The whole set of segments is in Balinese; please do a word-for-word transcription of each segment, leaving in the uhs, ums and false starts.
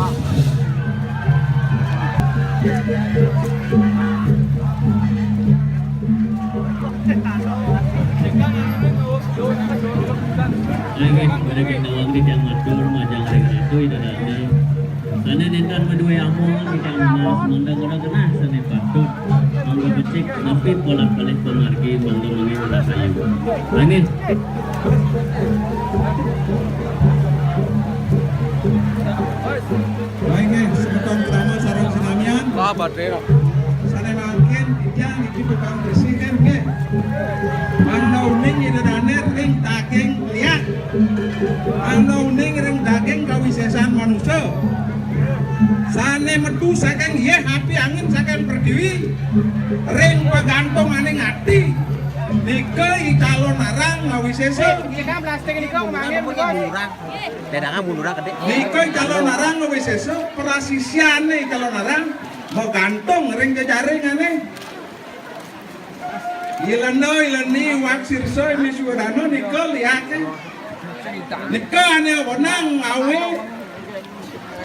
Oke, pada kita waktu yang matur, majang ring ratu, ida dane. Sane nenten maduwe among, kita mas mandang ora genah, sane patut. Mangga becik, napi pola kalih pamargi, mangga mangga ora sayu. Nggih. Baik, nggih, semeton krama sareng sinamian. Lah, baterai. Sane mangkin, titiang niki tukang bersih, kan, nggih. Mangda uning ida dane ring daging liak. Mangda uning ring daging kawisesan manusa. Sane metu saking yeh api angin saking pertiwi, ring pagantunganing ati. Nika i calonarang ngawisesa. Kita plastik nika kemangin, Bos. Dadangan munduran gedhe. Nika i calonarang ngawisesa, prasisiane i calonarang magantung ring jejaringane. Ilenda, ileni, wak sirsa, misuwadana nika liake. Nika ane wenang awe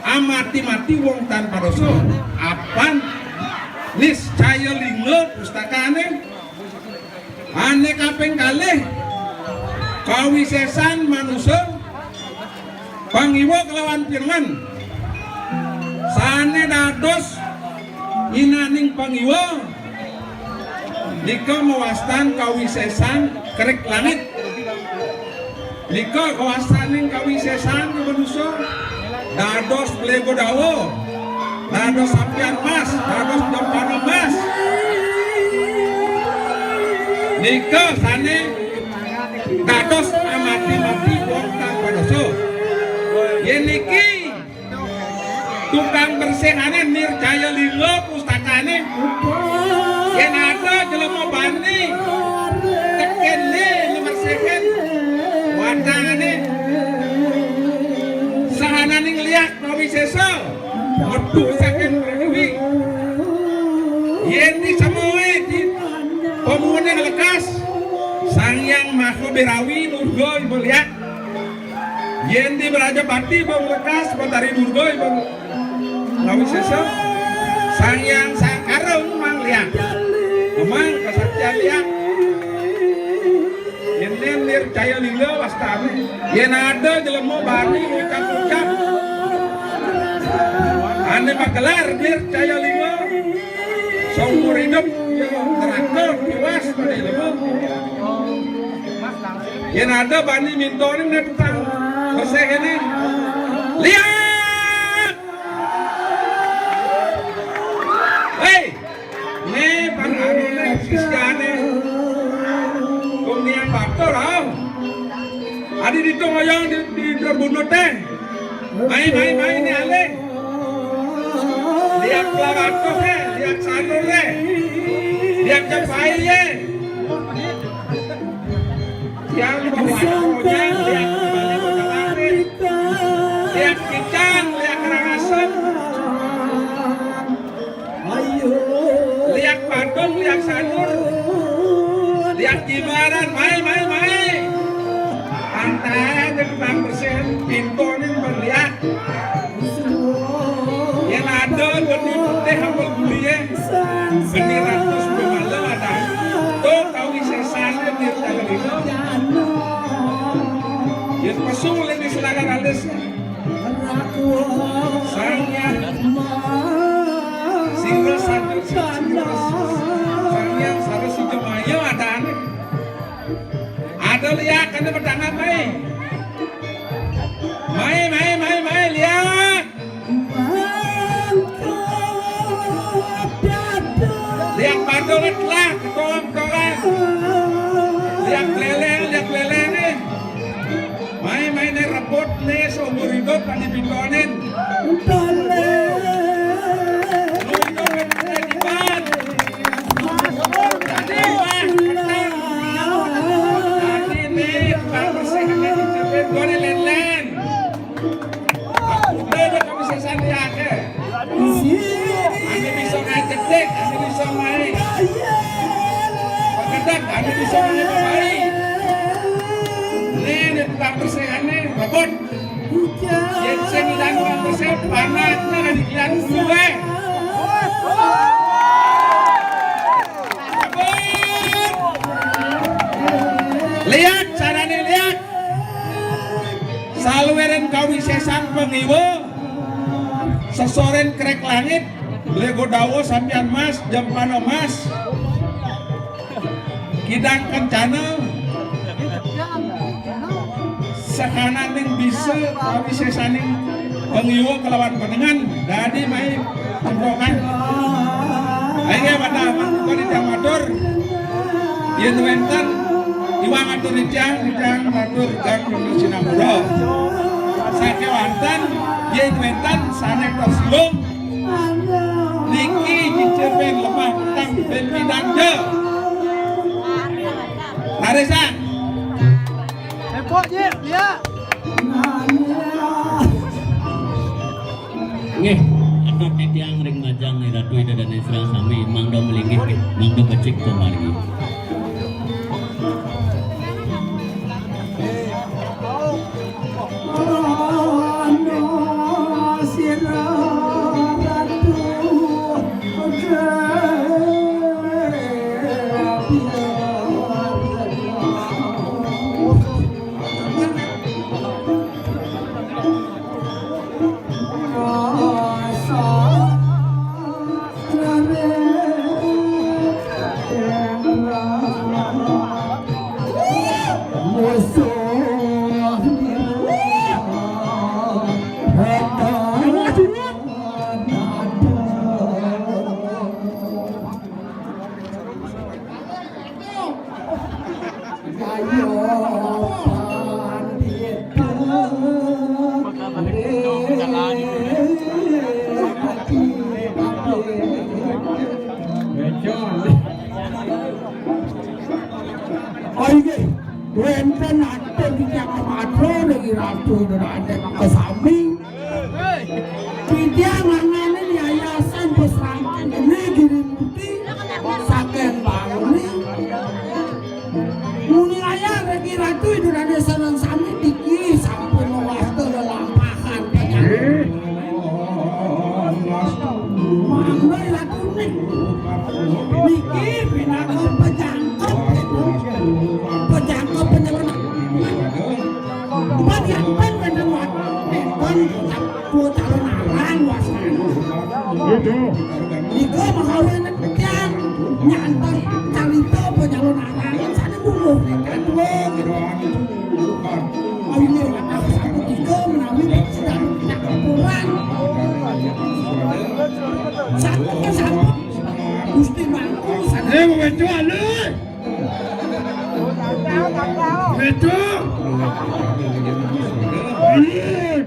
amati-mati wong tan padosa. Apan niscaya lingga pustakane. Ane kaping kalih, kawisesan manusa, pangiwa kelawan pirengan. Sane dados inaning pangiwa, nika mawastan kawisesan kerik langit. Nika kawastaning kawisesan manusa, dados Bale Godawa, dados Sampian Mas, dados Jampana Mas. Nika sane dados amati-mati wong tan padosa. Yen niki tukang bersihane Nirjaya Lingga pustakane. Yen ada jelema bani tekene ngebersihin watangane, sahananing liak kawisesa, metu saking prithiwi. Yen disemuhi di pemuning lekas, Sang Hyang Maha Birawi Durga iba liak. Yen di Brajapati bang lekas, Batari Durga iba ngawisesa, Sang Hyang Sangkara mang liak. Memang kesaktian liak. Yen yen Nirjaya Lingga wastane. Yen ada jelema bani ngucap-ngucap ane magelar Nirjaya Lingga, saumur idup ya neraka tiwas pada ilmu. Yen ada bani mintonin ne tukang bersih ini. Liak! Hei! Ne pang anune sisyane. Kung niang batur, ah. Adi ditu ngoyong di, di, di bunut, eh. Mai, mai, mai, ne alih. Liak pelawatuh, eh. Liak sanur, eh. Liak japai, eh. Yang bawa liak kembali ke kemarin. Liak kicang, liak karangasem. Liak Badung, liak Sanur, liak Jimbaran, mai, mai, mai. Pantai aja tukang bersihin, pintonin berliak. Yang ada benih putih apa guliye, benih ratus bumala ada. Tuh, kawisesane, benih talerino. Yang pesung, lebih silakan alis. Sang Hyang Sira Satu, Sira Sang Hyang Satu Sijamaya adane. Ada liak kena petangan mai. Mai, mai, mai, mai, liak. Liak Badung telah ketong-ketong. Liak Leleng, liak Leleng, eh. Mai, mai, ne rebut, ne seumur hidup, kan dipintonin. Lu hidup kan ada di ban. Tadi, wah, petang. Tadi, ne, tukang bersih, ne, dicepet, gua, ne, len-len. Aku udah, udah, kami sesat, ya, ke. Ane bisa ngae cetik, ane bisa ngae pagedeg, ane bisa ngae babahi. Nih, nih tukang bersihane, robot. Yén sing ilang kang resep, panakna kadidian kuwi. Lihat, carane lihat. Saluwiren kawisésan pangiwa, sesoren krek langit, Lego Dawa sampiyan Mas, Jempana Mas. Kidang kencana, sakananing bisa kawisésaning pangiwa kelawan panengen dadi mai tempokan. Ayo pada panitia matur, yen wénten iwang atur titiang, titiang matur geng sinapura. Sakéwanten yen wénten sané tersinggung, niki nyicipin lemah petang ben pinanda. Arisan. Repot, Jil, ya. Nggih, atur titiang ring majeng Ratu Ida Dané sareng sami, mangda malinggih nggih, mangda becik pamargi. Oh, inggih. Wénten atur titiang matur ring Ratu Ida Dané sareng sami. Titiang nganganin Yayasan Pesantren Geni Giri Mukti saking Bangli. Muni layar ring Ratu Ida Dané sareng sami, niki sampun mawasta lelampahan penyakit. Mangda Ratu ning. Niki pinaka pejangkep, pejangkep penyelenggaraan. Pan yen pan wénten wa-, wénten dua calon arang wasana. Gitu. Nika makawinan titiang nyantos carita penyalon arang sané mungguh ring kadua. Ayo, sampun tiga menawi sedang tidak kurang. Satu sampun Gusti Mangku sané. Eh, wetu alus. Wetu. Alus.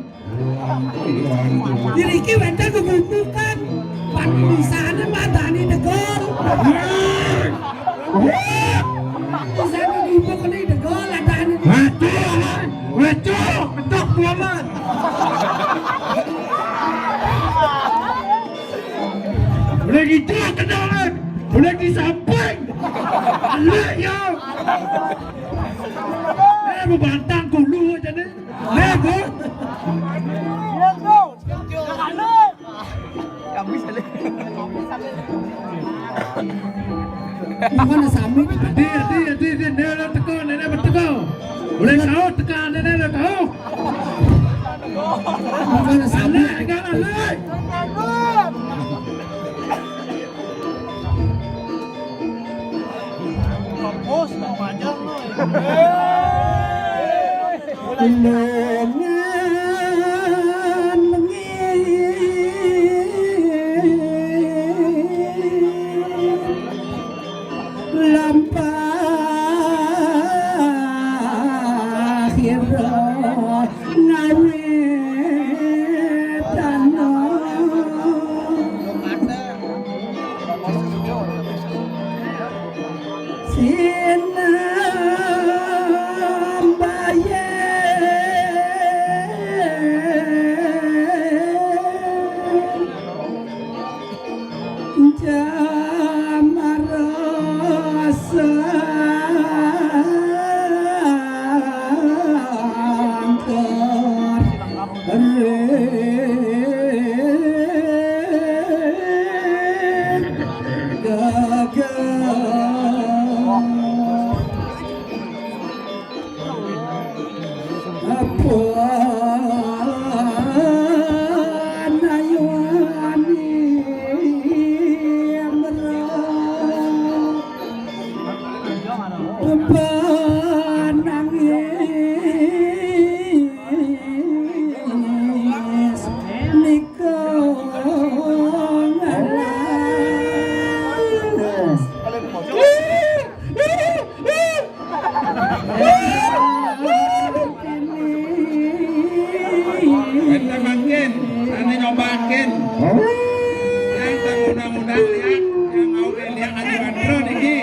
Iriki wénten gegumbukan. Pati misané madani degol. Misané gumbuk né degol, adani. Wetu, wetu, entuk kuaman. Boleh gitu kenal, boleh di samping. Alek ya. Eh, bebantang dulu aja nih. Nego. Nego. Kamu salah. Bukan sami. Adi, adi, adi, adi, nene teko, nene teko. Boleh kau teka, nene kau. Bukan sami. Alek, enggak alek. Kampus mau aja lu. Lengan bengi lampah ira ngawe tanah. Sinambayan jamara sangkar. Kin, ane nyobakin. Yang tak undang-undang liak, yang mau ke liak aja bandro niki.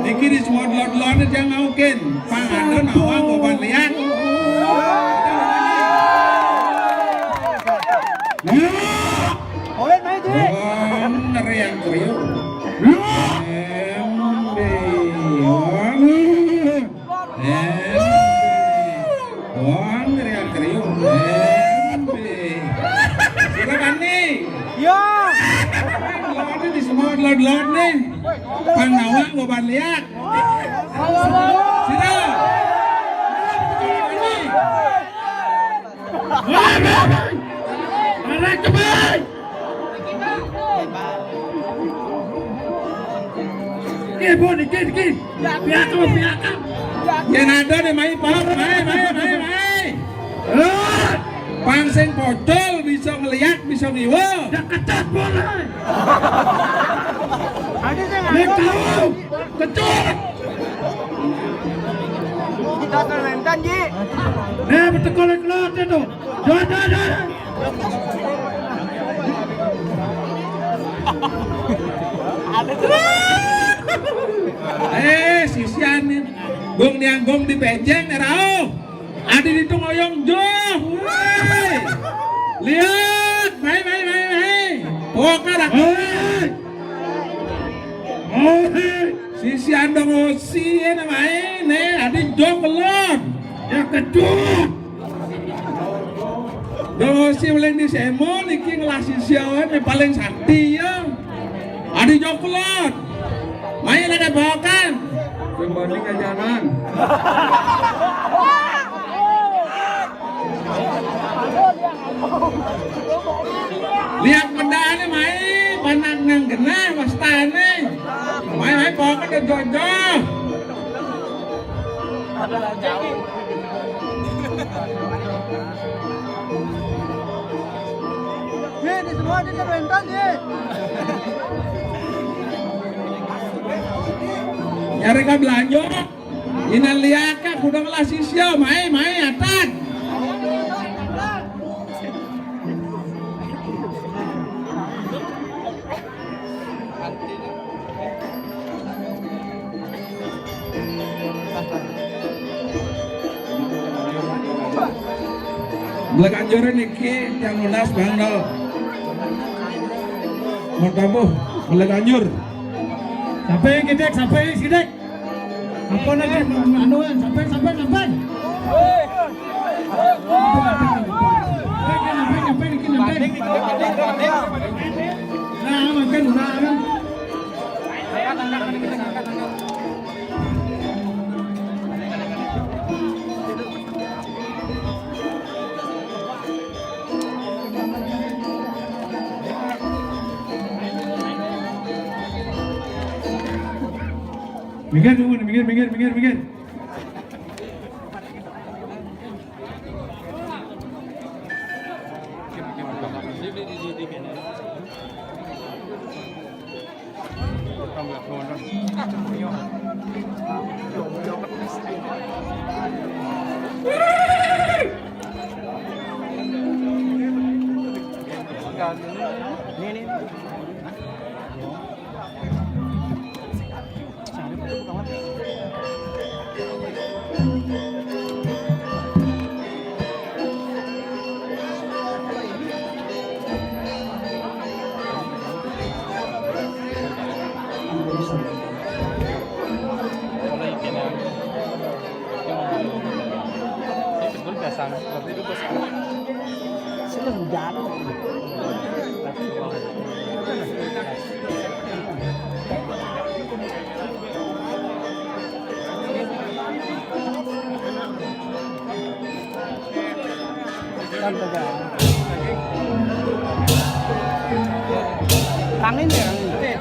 Niki di semua delon-delon yang mau kin. Pang ada nawang beban liak. Liak. Wong ngeriang kriuk. Liak. Embe, wong. Embe. Wong ngeriang kriuk. Embe. Sira bani. Yo. Lone di semua delon-delon nih. Pang nawang beban liak. Sira. Woi, woi, woi. Arek kemai. Ki, Bu, niki, niki. Piakam, piakam. Yen ada nih, mai, Pak. Mai, mai, mai, mai. Eh, pang sing pocol bisa ngeliat, bisa ngiwa. Ya kecat boleh. Ada sing nek tahu, kecut. Kita serentan, Ji. Nih, betul kalau keluar dia tuh. Dah, dah, dah. Eh, sisian nih. Gong niang gong di pejeng, rauh. Adi ditu ngoyong joh. Woi. Lihat, mai, mai, mai, mai. Pokar aku. Hei. Hei. Sisian dong osi, ya, namai, ne, adi joh kelon. Ya, kecut. Dong osi paling di Semo, niki ngelah sisian, yang paling sakti, ya. Adi joh kelon. Mai lagi bawakan. Sing banding ajanan. Lihat pedane mai, panak nang genah wastane. Mai, mai, pokoknya jojo. Ye, di semua di terentan, ye. Nyari ka belanja. Ina liaka kudang lah sisya, mai, mai, atat. Belek anjurin niki tiang lunas bang dol. Mau tabuh, belek anjur. Sampai gidek, sampai gidek. Apa lagi? Anuan, sampai, sampai, sampai. Sampai, sampai, sampai, sampai. Nah, makan, makan. Minggir dulu, minggir, minggir, minggir, minggir. Kan tegak. Rangin ya, rangin.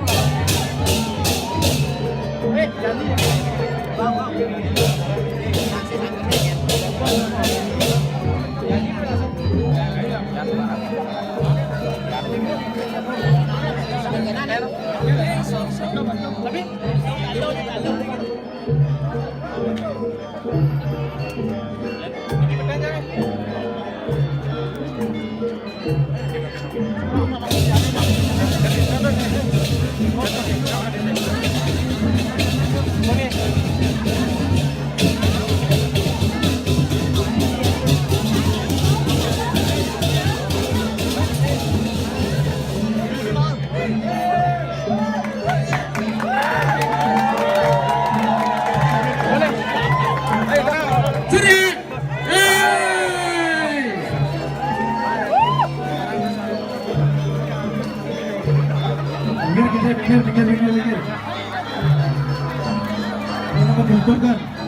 Minggir, minggir, minggir, minggir, minggir. Ini mau diuntungkan.